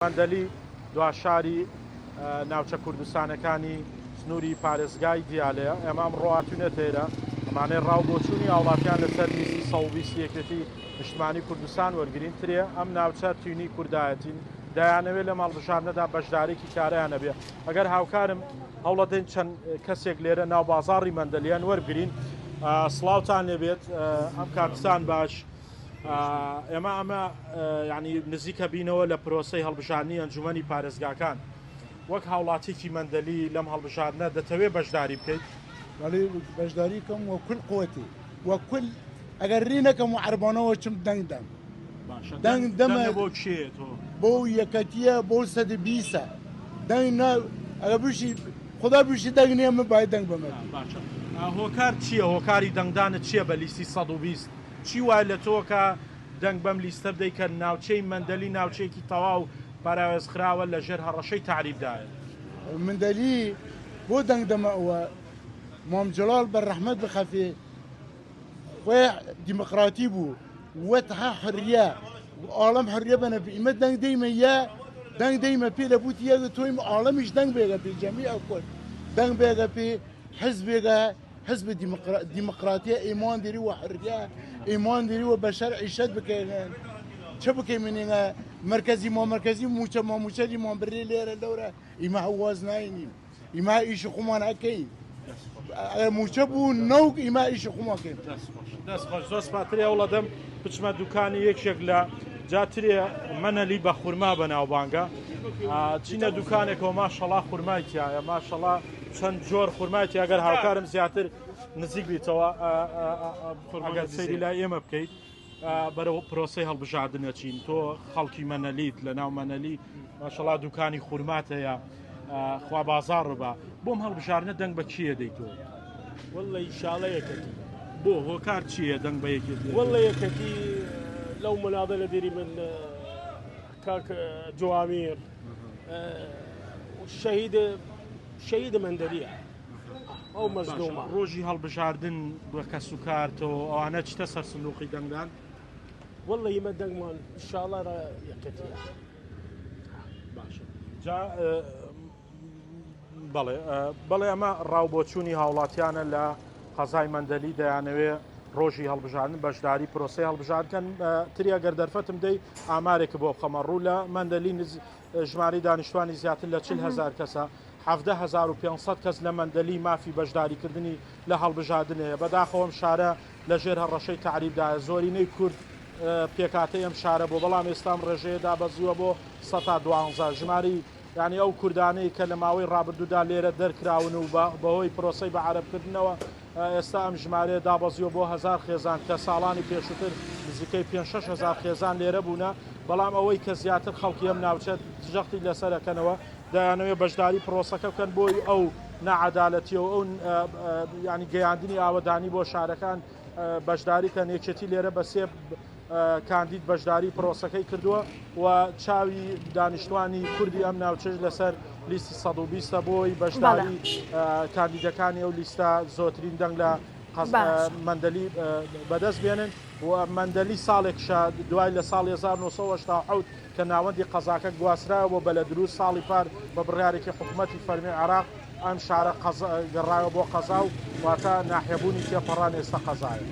مەندەلی دوا شاری ناوچە کوردستانەکانی سنووری پارێزگای دیالەیە. ئێمە ئەمڕۆ هاتوینەتە ئێرە ئەمانەی ڕاو بۆچوونی هاوڵاتیان لەسەر لیستی 120 یەکێتی نیشتمانی کوردستان وەرگرین. ترێ ئەم ناوچە تینی کوردایەتین، دەیانەوێت لەم هەڵبژاردنەدا بەشدارێکی کارەیان هەبێ. ئەگەر هاوکارم هەوڵەدەین چەند کەسێک لێرە ناو بازاڕی مەندەلیان وەربگرین. سڵاوتان لێبێت، ئەم کاتتان باش. ئێمە ئەمە ینی نزیکە بینەوە لە پرۆسەی هەڵبژاردنی ئەنجومەنی پارێزگاکان وەک هاوڵاتیکی مەندەلی لەم هەڵبژاردنە دەتەوێت بەشداری بکەیت؟ بەڵێ بەشداری کەم وە کل قوتی وە کل ئەگەر ری نەکەم و عەربانەوە چم دەنگ دەم دەنگ دەمە بۆ کێ تۆ بۆ یەکەتیە بۆ سەد بیسە دەنگ نا ئەگە بشی خدا بشی دەنگ نییە من باید دەنگ بەمە باشە هۆکار چییە هۆکاری دەنگدانت چییە بە لیستی 120 چی وای لە تۆ کا دەنگ بەم لیستە بدەی کە ناوچەی مەندەلی ناوچەیەکی تەواو پەراوێزخراوە لە ژێر هەڕەشەی تەعریبدایە؟ مندەلی بۆ دەنگ دەمە ئەوە مام جەڵاڵ بە ڕەحمەت بخەفێ خۆی دیمقراتی بوو وەت ها حریە ئاڵم حریە بەنە پێ ئیمە دەنگ دەیمە یە دەنگ دەیمە پێ لە بوتی یە تۆیم ئاڵەمیش دەنگ بێگە پێ جەمی ئەکۆن دەنگ بێگە پێ حزبێگە حزب دیمقراتیە ئیمان دیری و حریە ئیمان دیری و بەشەر عیشەت بکەێنن چ بکەی منینە مرکزی ما مرکزی موچە ما موچە لیمان بری لێرە لەورە ئیمە هەواز ناینیم ئیمە ئیش خۆمان ئەکەین موچە بوو نەوک ئیمە ئیش خۆمان کەین. دەست خۆش زۆر سپاس ترێ هەوڵەدەم بچمە دوکانی یەکێک لە جا ترێ مەنەلی بە خورما بەناوبانگە چینە دوکانێکەوە ماشەڵا خورمای تایە ماشەڵا چەند جۆر خورمای تیا گەر هاوکارم زیاتر نزیک بیتەوە ئەگەر سەیری لای ئێمە بکەیت بەرەو پرۆسی هەڵبژاردن ئەچین تۆ خەڵکی مەنەلیت لە ناو مەنەلی ماشەڵا دوکانی خورمات هەیە خوا بازاڕ بە بۆم هەڵبژاردنە دەنگ بە کێ دەی تۆ واللە ئیشاڵە یەکەتی بۆ هۆکار چییە دەنگ بە یەکێتی واللە یەکەتی لەو مناضلە دێری من کاک جوامیر شەهید شەهید مەندەلیە ئەو مەزلومە. ڕۆژی هەڵبژاردن بە کەسوکارتەوە ئەوانە چتە سەر سندوقی دەنگدان؟ واللە ئیمە دەنگمان ئینشاڵڵا را یەکەتیە. باشە جا بەڵێ بەڵێ ئەمە ڕاوبۆچوونی هاوڵاتیانە لە قەزای مەندەلی دەیانەوێ ڕۆژی هەڵبژاردن بەشداری پرۆسی هەڵبژاردن تری ئەگەر دەرفەتم دەی ئامارێک بۆ بخەمە ڕوو لە مەندەلی ژمارەی دانیشتوانی زیاتر لە 40 هەزار کەسە، 17,500 کەس لە مەندەلی مافی بەشداریکردنی لە هەڵبژاردن هەیە. بەداخەوە ئەم شارە لە ژێر هەڕەشەی تەعریبدایە. زۆرینەی کورد پێکهاتەی ئەم شارە بووە، بەڵام ئێستا ئەم ڕێژەیە دابەزیوە بۆ سەتا دوانزە. ژمارەی یانی ئەو کوردانەی کە لە ماوەی ڕابردوودا لێرە دەرکراون و بەهۆی پرۆسەی بەعەرەبکردنەوە ئێستا ئەم ژمارەیە دابەزیوە بۆ هەزار خێزان کە ساڵانی پێشووتر نزیکەی پێنج 6 هەزار خێزان لێرە بوونە، بەڵام ئەوەی کە زیاتر خەڵکی ئەم ناوچە جەختی لەسەر ئەکەنەوە دەیانەوێت بەشداری پرۆسەکە بکەن بۆی ئەو ناعەدالەتیە و ئەو ینی گەیاندنی ئاوەدانی بۆ شارەکان بەشداری کەن یەکێتی لێرە بە سێ کاندید بەشداری پرۆسەکەی کردووە و چاوی دانیشتوانی کوردی ئەم ناوچەش لەسەر لیستی 120 بۆی بەشداری کاندیدەکانی ئەو لیستە زۆترین دەنگ لە مەندەلی بەدەست بێنن و مەندەلی ساڵێکشە دوای لە ساڵی 1970 کە ناوەندی قەزاکە گواسترایەوە بۆ بەلەدروز ساڵی پار بە بڕیارێکی حکومەتی فەرمی عێراق ئەم شارە گەڕایەوە بۆ قەزا و واتە ناحیەبوونی تێپەڕان ئێستا قەزایە.